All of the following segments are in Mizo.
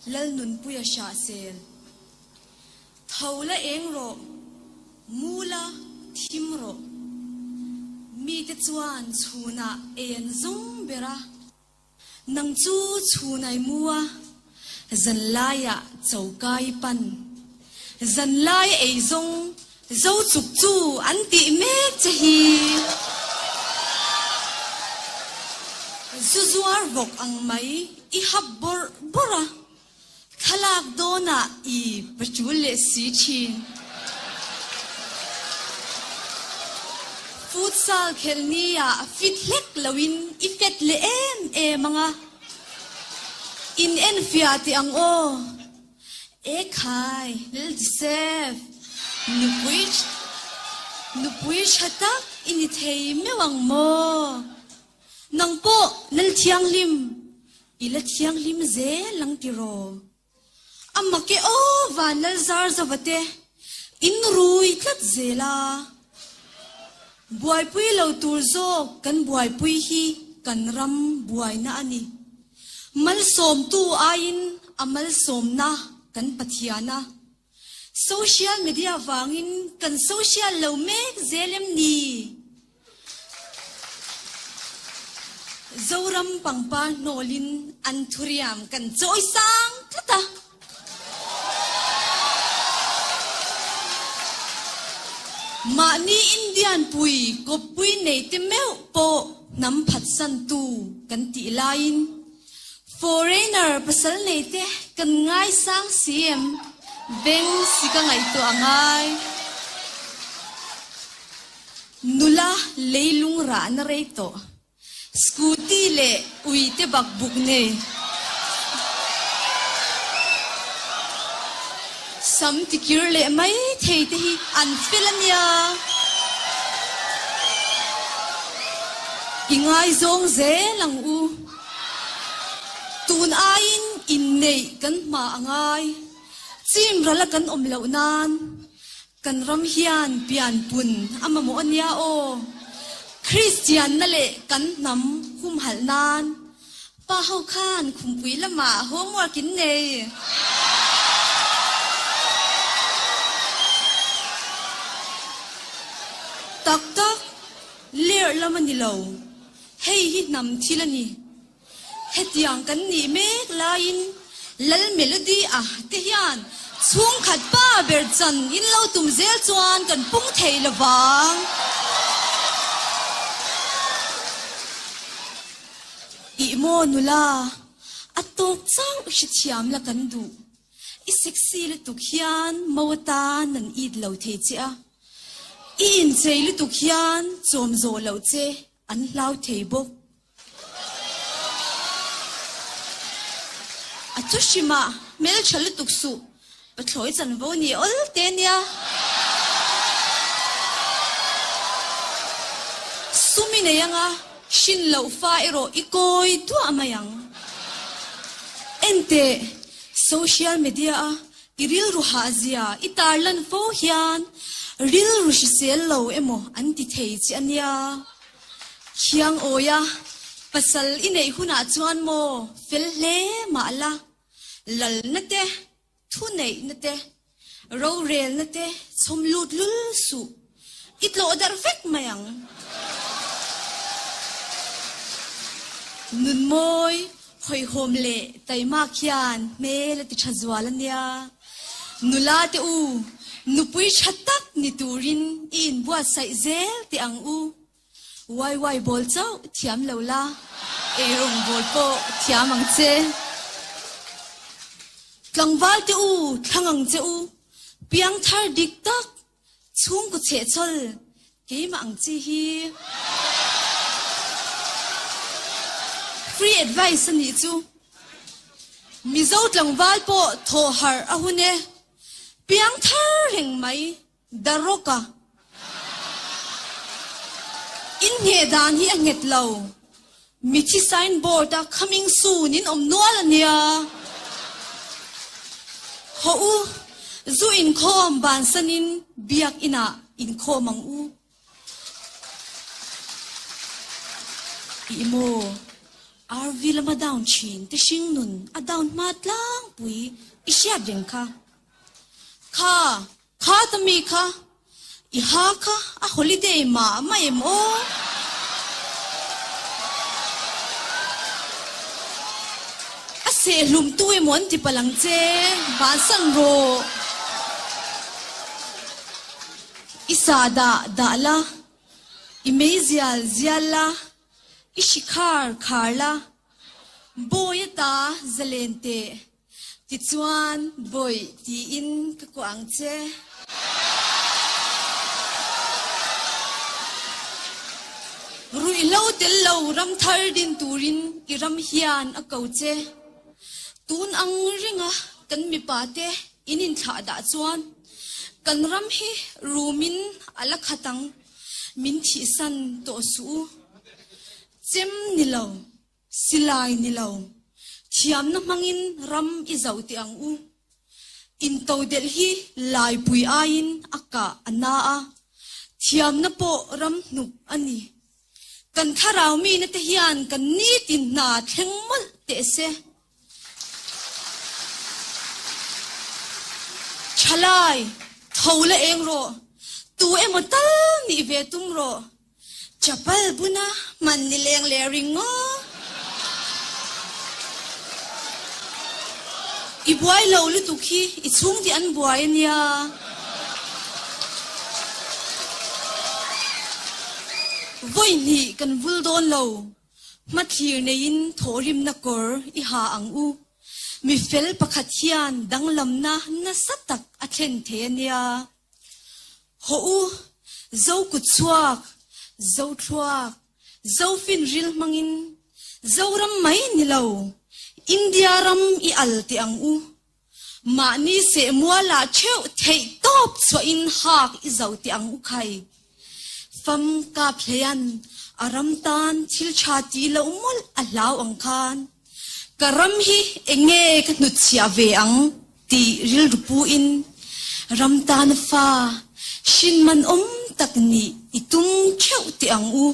Lalnunpuia Hrahsel. Tho la eng rawh, mu la thim rawh. Mite chuan chhunah ei an zawng ber a. Nang chu chhunai mu a, zanlaiah choka i pan. Zanlai ei zawng zo chuk chu an tih mek che hi. Zu zuar vawk ang mai i hap bawrh bawrh a. Thlalak dawnah i paṭul leh si ṭhin. Futsal khelh ni ah fit hlek loin i fet leh em em ang a. In enfiah teh ang aw. Ekhai, Lil Joseph, nupui nupui ṭha tak i ni thei meuh ang maw? Nang pawh Lal Thianghlim, i la thianghlim zel ang tiraw? A mak e aw van Lal zar zova te, in rui tlat zel a. Buaipui lo tur zawk kan buaipui hi kan ram buaina a ni. Malsawmtu aiin a malsawmna kan Pathian a. Social media vangin kan social lo mek zel em ni? Zoram pangpar hnawlin an thuriam kan chawi sang tlat a. Mahni Indian pui kawppui nei te meuh pawh hnam phatsantu kan tih laiin Foreigner pasal nei te kan ngaisang si em? Beng si ka ngaihtuah a ngai. Nula leilung rahna rei tawh. Scooty leh ui te bakbuk nei. Sam tikir leh mai thei te hi an fel a nia. I ngaizawng zel ang u. Tun aiin inneih kan hma a ngai. Chim rala kan awm loh nan kan ram hian pianpun a mamawh a nia aw. Kristianna leh kan hnam humhalh nan pa ho khan khumpui lamah homework in nei. Tak tak, lerh lam a ni lo. Hei hi hnam thil a ni. Hetiang kan nih mek laiin Lal Melody a te hian chhungkhat pa ber chan in lo tum zel chuan kan pung thei lovang. Ih maw nula, a tawk chauh hrethiam la kan duh. I sexy lutuk hian mo atan an it lo thei che a. I inchei lutuk hian chawm zawh loh che an hlau thei bawk. A chu hrima hmeltha lutuk suh, pathlawi chanvo ni awl te nia. Sum i nei anga hrin loh fa erawh i kawi duah mai ang. Enteh, social media a I rilru hahzia i tarlan fo hian rilru hrisel lo emaw an ti thei che a nia. Khiang awia pasal i neih hunah chuan maw fel hle mah la, lalna te, thuneihna te, rorelna te chhawm lut lul suh. I tlawh darh vek mai ang. Nunmawi, hawihhawm leh taimak hian hmel a ti tha zual a nia. Nula te u, nupui tha tak ni turin i inbuatsaih zel teh ang u. Waiwai bawl chauh thiam lo la, eirawng bawl pawh thiam ang che. Tlangval te u, thlang ang che u, piangthar dik tak Chhungkaw chhehchhawl keimah ang chi hi free advice a nih chu. Mizo tlangval pawh thawh harh a hun e. Piang thar reng mai Darrawk a. Inngheh dan hi a nghet lo. Mithi sign board a coming soon in awm nual a nia. Haw u, zu inkhawm bansanin biak inah inkhawm ang u. Ih maw? RV lama down thin te hring nun a down hma tlangpui i hriat reng kha. Kha, kha ta mi kha, i ha kha a holiday mah mah em aw? A sehhlum tu emaw an ti palh ang che, bansan rawh. I sa dah dah la, i meizial zial la, i hri khar khar la, bawi ata zalen teh. Tichuan, Bawih tiin ka kuah ang che. Ruihhlo tel lo ram thar din turin i ram hian a ko che. Tun ang ringa kan mipa te in inthlah dah chuan kan ram hi rumin a la khat ang, min thihsan tawh suh u. Chem ni lo. Silai ni lo, thiamna hmangin ram i zoh teh ang u. Intodelh hi laipui aiin a kah a na a, thiamna pawh ram hnuk a ni. Kan thlarau mine te hian kan nitin hna thleng mawlh teh se. Thalai, tho la eng rawh, tu emaw tal nih ve tum rawh. Chapal buna hman ni leng leh ring ngaw. I buai lo lutuk hi i chhung tih an buai a nia. Vawi hnih kan vul dawn lo. Hmathlir neiin thawhrimna kawr i ha ang u. Mi fel pakhat hian danglamna nasa tak a thlen thei a nia. Hawh u, Zo kut chhuak, Zo thluak, Zo finril hmangin Zoram mai ni lo, India ram i al teh ang u. Mahni seh mualah theuh theih tawp chhuahin hak i zo teh ang u khai. Fam kap hleian a ram tan thil tha tih loh mawlh a hlau ang khan ka ram hi enge ka hnutchhiah ve ang tih rilru puin ram tana fa hrin man awm tak nih i tum theuh teh ang u.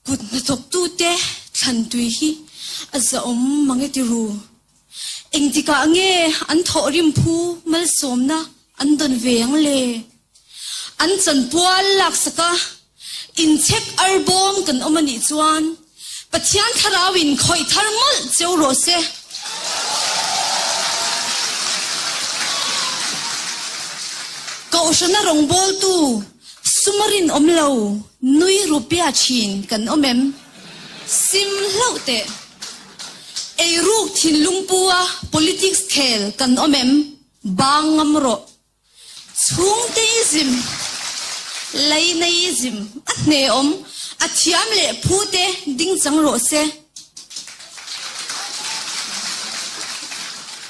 Kut hnathawktute thlan tui hi a zahawm mang e ti ru. Engtikah nge an thawhrim phu malsawmna an dawn ve ang le? An chanpual laksak a, inchhek arbawm kan awm a nih chuan Pathian Thlarauin khawih thar mawlh cheu rawh se. Kohhrana rawngbawltu suma rinawm lo nui rupia thin kan awm em? Sim hlauh teh. Eiruk thinlung pu a politics khel kan awm em? Bang ngam rawh. Chhungteism, Lainaism a hneawm, a thiam leh phu te ding chang rawh se.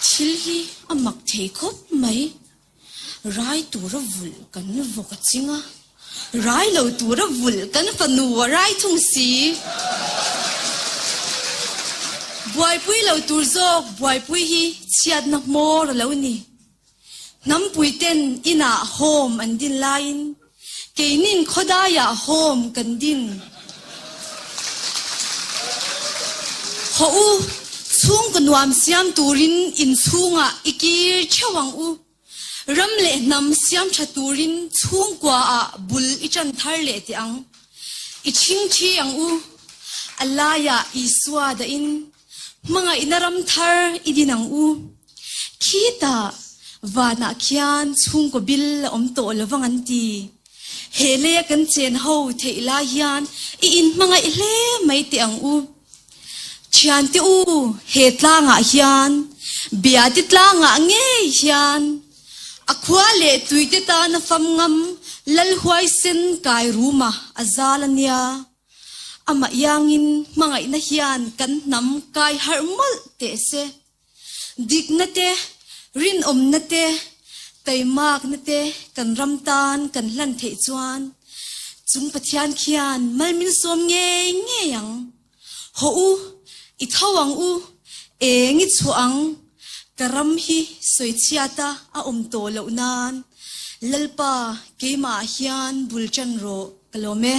Thil hi a mak thei khawp mai. Rai tura vulh kan vawk a ching a, rai lo tura vulh kan fanu a rai thung si. Buaipui lo tur zawk buaipui hi chhiatna hmawr a lo ni. Hnampuiten inah home an din laiin keinin khawdaiah home kan din. Hawh u, chhungkaw nuam siam turin inchhungah i kir theuh ang u. Ram leh hnam siam tha turin chhungkuaah bul i tan thar leh teh ang. I chhingthi ang u. A laiah Isua dahin hmangaihna ram thar i din ang u. Khitah vanah khian chhungkaw bil a awm tawh lo vang an ti. He leia kan chen ho theih lai hian i inhmangaih hle mai teh ang u. Thiante u, he tlangah hian, Biate tlangah ngei hian a khua leh tuite tana fam ngam Lalhuaisen kai ruma a zal a nia. Amah iangin hmangaihna hian kan hnam kai harh mawlh teh se. Dikna te, rinawmna te, taimakna te kan ram tan kan hlan theih chuan chung Pathian khian mal min sawm ngei ngei ang. Hawh u, i tho ang u, eng i chhuah ang, ka ram hi sawichhiata a awm tawh loh nan Lalpa keimah ah hian bul ṭan rawh ka lawm e.